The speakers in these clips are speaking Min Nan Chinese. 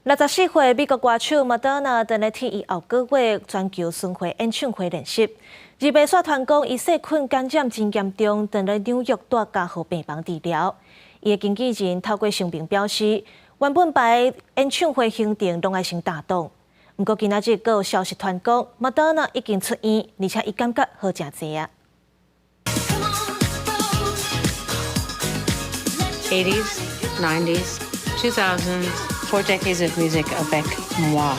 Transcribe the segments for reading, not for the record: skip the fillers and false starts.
64歲美國歌手麥當娜正咧替伊後個月全球巡迴演唱會練習。二月煞傳講伊細菌感染真嚴重，正咧紐約蹛加護病房治療。伊的經紀人透過聲明表示，原本排演唱會行程攏愛先打擋。毋過今仔日閣有消息傳講，麥當娜已經出院，而且伊感覺好誠濟啊。 80s, 90s, 2000s, 4 decades of music avec moi,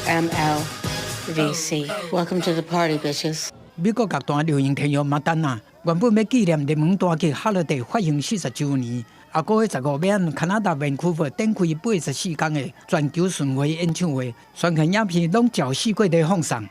MLVC. Welcome to the party, bitches. 美國樂壇流行天后麥當娜原本欲紀念熱門單曲《Holiday》發行40週年，下個月15欲佇加拿大溫庫珀展開84天的全球巡迴演唱會，宣傳影片攏照四季咧放送。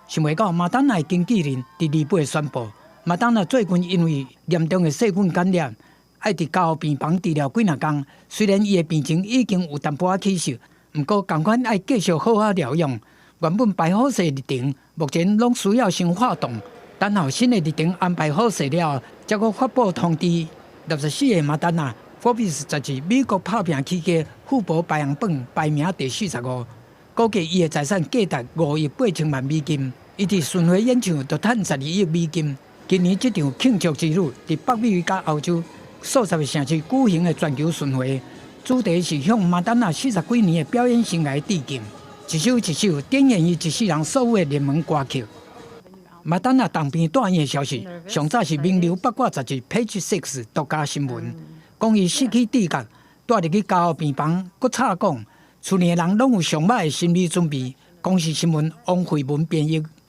想袂到麥當娜的經紀人佇二八宣布，麥當娜最近因為嚴重的細菌感染，愛佇加護病房治療幾若工。雖然伊的病情已經有淡薄仔起色，毋過仝款愛繼續好好療養。原本排好勢日程，目前攏需要先劃檔，等候新的日程安排好勢了後，才閣發布通知。64歲麥當娜，福比斯雜誌美國拍拚起家富婆排行榜排名第45，估計伊的財產價值5億8千萬美金。伊佇巡迴演唱就趁12億美金。今年這場慶祝之旅，佇北美佮歐洲數十个城市舉行的全球巡迴，主題是向麥當娜四十幾年的表演生涯致敬。一首一首點燃伊一世人所有的熱門歌曲。麥當娜重病蹛院的消息，上早是名流八卦雜誌《Page Six》獨家新聞，講伊失去知覺，蹛入去加護病房，閣插管，厝內人攏有上歹的心理準備。公視新聞王慧文編譯。